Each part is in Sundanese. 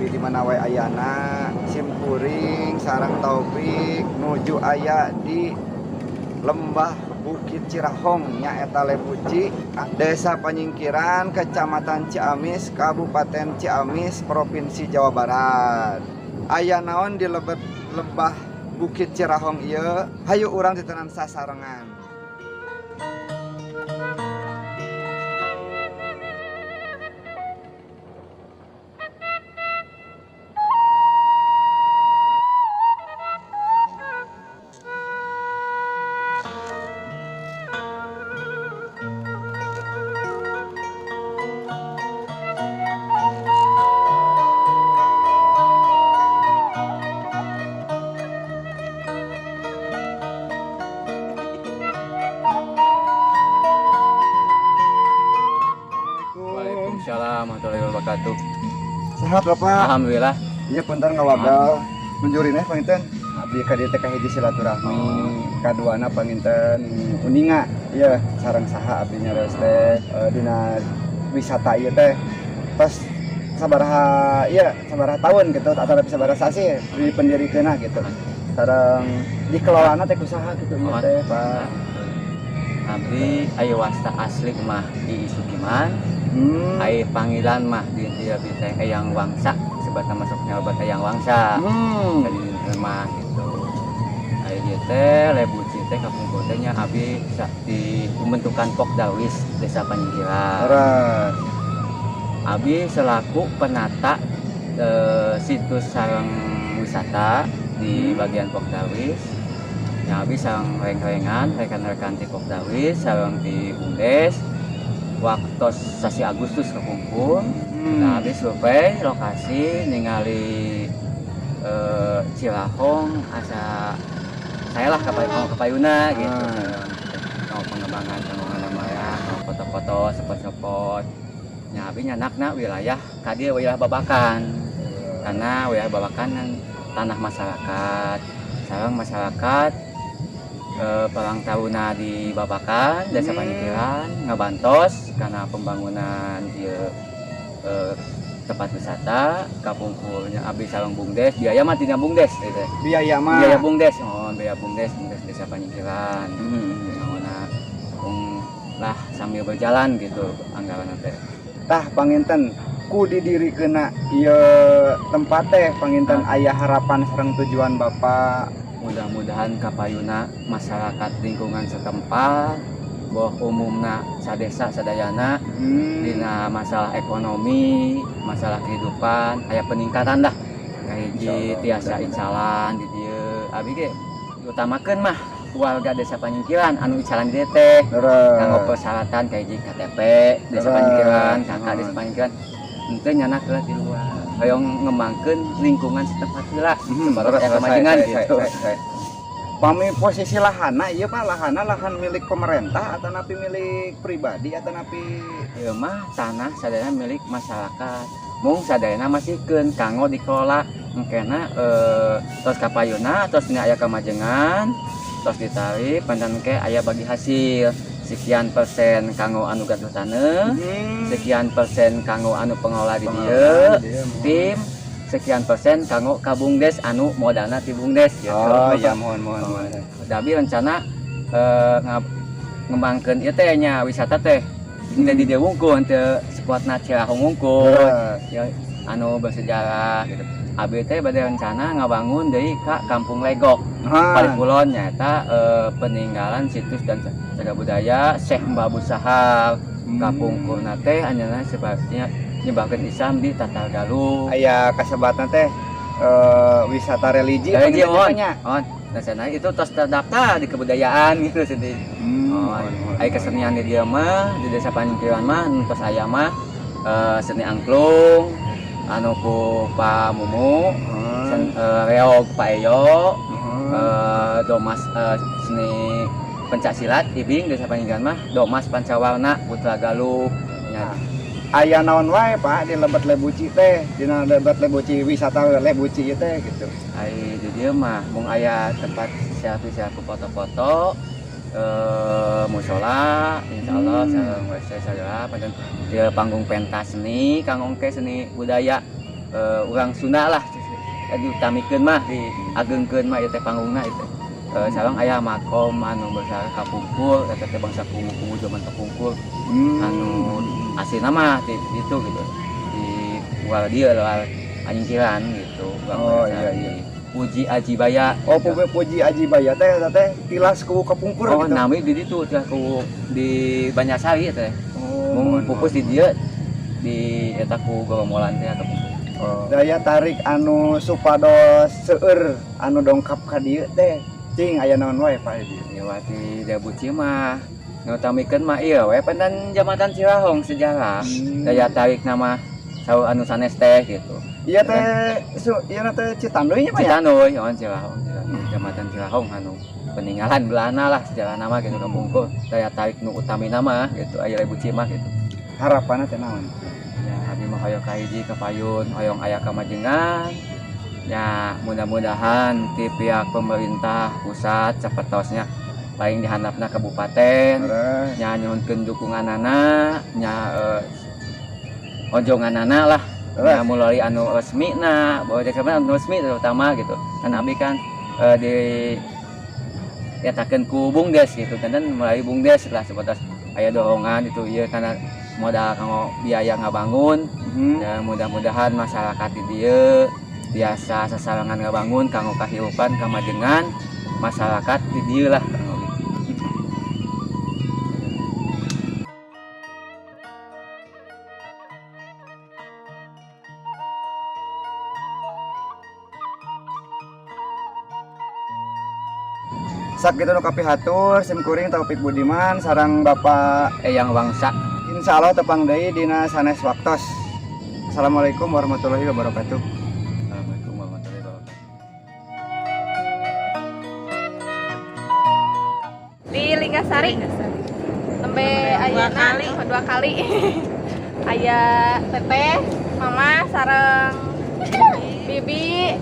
TV di mana wae ayana. Simkuring sareng Taufik nuju aya di Lembah Bukit Cirahong, nyaeta Lebuci, Desa Panyingkiran, Kecamatan Ciamis, Kabupaten Ciamis, Provinsi Jawa Barat. Aya naon di lebet Lembah Bukit Cirahong ieu? Hayu urang titenan sasarengan. Waalaikumsalam warahmatullahi wabarakatuh. Sehat, Bapak? Alhamdulillah. Iya, punten ngawagel. Munjurin panginten. Abdi ka dieu teh kahiji silaturahmi, kaduana panginten uninga ieu sareng saha abdi nyarios teh dina wisata ieu teh tos sabaraha ieu, sabaraha tahun gitu atau lebih sabaraha sasih di pendirikeunna gitu. Sareng dikelolana teh ku saha gitu ieu teh, Pak? Abdi aya wasta asli mah di Sukiman. Ai panggilan mah di dieu abdi teh Eyang Wangsa, sebatan masuknya obat Eyang Wangsa. Jadi mah gitu. Ai dieu teh Lebuci teh kapungkur teh nya abdi di pembentukan Pokdarwis Desa Panyingkiran. Leres. Abi selaku penata situs sareng wisata di bagian Pokdarwis. Ya, abi sareng reng-rengan rekan-rekan di Pokdarwis sareng di Bumdes waktu sasi Agustus kepungkur. Nah, abi survei lokasi ningali Cirahong asa saya lah mau kapayuna gitu. Mau pengembangan pengembangan ya, mau foto-foto spot-spot. Nya abi nyanakna wilayah ka dieu, wilayah Babakan. Karena wilayah Babakan kan tanah masyarakat. Sareng masyarakat perang taruna di Babakan, Desa Panyingkiran, ngabantos karena pembangunan ieu tempat wisata kapungkurnya abdi sareng Bumdes, biaya mah tina Bumdes gitu. Biaya mah. Biaya Bumdes, oh biaya Bumdes, Bumdes Desa Panyingkiran. Nah, lah sambil berjalan gitu anggaran teh. Tah, panginten ku didirikeunna ieu tempat teh panginten aya harapan sareng tujuan Bapak? Mudah-mudahan kapayuna masyarakat lingkungan setempat boh umumna sadesa sadayana dina masalah ekonomi, masalah kehidupan aya peningkatan lah, kahiji Insyaallah, tiasa mudah-mudahan. Icalan di dieu abi ge utamakeun mah warga Desa Panyingkiran anu icalan di dieu teh kanggo persyaratan kahiji KTP Desa Panyingkiran, KK Desa Panyingkiran, henteu nyanak heula di luar, hoyong ngembangkeun lingkungan setempat heula sebagai aya kemajengan gitu. Saya. Pami posisi lahana ieu, Pak, lahana lahan milik pemerintah atau napi milik pribadi atau napi? Ieu mah tanah sadayana milik masyarakat. Mung sadayana masihkeun kanggo dikelola engkena tos kapayuna, tos dina aya kamajengan, tos ditarik pandan ke aya bagi hasil sekian persen kanggo anu gaduh taneuh, sekian persen kanggo anu pengelola di dieu, tim sekian persen kanggo ka Bumdes anu modalna ti Bumdes gitu. Oh ya, mohon mohon mohon. Tapi rencana ngembangkeun ieu teh nya wisata teh henteu di dieu wungkul, henteu spotna Cirahong wungkul. Ya anu bersejarah gitu. Abi teh bade rencana ngabangun deui ka Kampung Legok. Paling kulon nyaeta peninggalan situs dan cagar budaya Syekh Mbah Sahal. Kapungkurna teh anjeunna sepertinya nyebarkeun Islam di Tatar Galuh. Aya kasebatna teh wisata religi Religi, panginten mohon. nya. Oh, nah sana itu tos terdaftar di kebudayaan gitu sendiri. Oh, Mohon, mohon, ai kesenian di dieu mah di Desa Panyingkiran mah nu tos aya mah seni angklung anu ku Pak Mumu, reog Pak Eyo, domas seni pencak silat ibing Desa Panyingkiran mah Domas Pancawarna Putra Galuh nya. Aya naon wae, Pak, di lebet Lebuci teh, dina lebet Lebuci, wisata Lebuci ieu teh gitu? Ai di dieu mah mung aya tempat selfie selfie, foto-foto, musola insyaallah sareng WC sagala, panten dia panggung pentas seni kanggo engke seni budaya. Urang Sunda lah diutamikeun mah, diagengkeun mah ieu teh panggungna ieu teh. Sareng aya makom anu besar kapungkur eta teh bangsa kuwu-kuwu zaman kapungkur anu aslina mah di itu gitu di luar dieu, luar Panyingkiran gitu. Oh, iya. Puji Aji Baya. Oh, Puji Aji Baya teh eta teh tilas kuwu kapungkur Oh, gitu. Nami di ditu tilas kuwu di Banjarsari teh. Oh, Mung pupus di dieu di eta ku goromolan teh kapungkur. Oh. Daya tarik anu supados seueur anu dongkap ka dieu teh cing aya naon wae, Pak, di dieu? Ya wati Buci mah ngutamikeun mah ieu we pandan Jambatan Cirahong sejarah. Daya tarik nama saur anu sanes teh gitu. Iya teh su ieu teh Citanduy nya, Pak, ya? Citanduy, oh, Cirahong, Jambatan Cirahong anu peninggalan Belanda lah sejarah nama gitu kapungkur. Daya tarik nu utami nama gitu aya Buci mah gitu. Harapanna teh naon? Ya abi mah hoyong kahiji kapayun hoyong aya kamajengan. Ya mudah-mudahan ti pihak pemerintah pusat sapatosnya paling dihandapna kabupaten nya nyuhunkeun dukunganana nya ojonganana lah ya mulai anu resmi na bahwa anu resmi terutama gitu kan abi kan di nyatakeun ku Bumdes gitu kan dan mulai Bumdes lah sebatas aya dorongan itu iya karena modal kanggo biaya ngabangun. Ya mudah-mudahan masyarakat di dieu biasa sasarengan ngabangun kanggo kahirupan kamajengan masyarakat di dieu lah kanggo gitu. Sakitu nu kapihatur sim kuring Taufik Budiman sareng Bapak Eyang Wangsa. Insya Allah tepang deui dina sanes waktos. Assalamualaikum warahmatullahi wabarakatuh. Assalamualaikum warahmatullahi wabarakatuh. Di Linggasari nembe ayeuna kali. Oh, dua kali aya teteh, mama sareng bibi,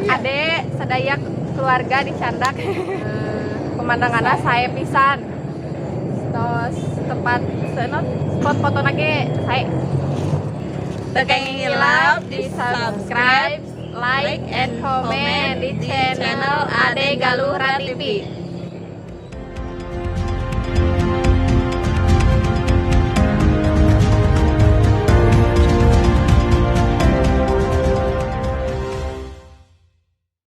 ade, sadaya keluarga dicandak. Pemandanganna sae pisan, tos tempat senot spot foto ge sae. Teu kenging hilap di subscribe, like, and comment di channel Ade Galuh TV.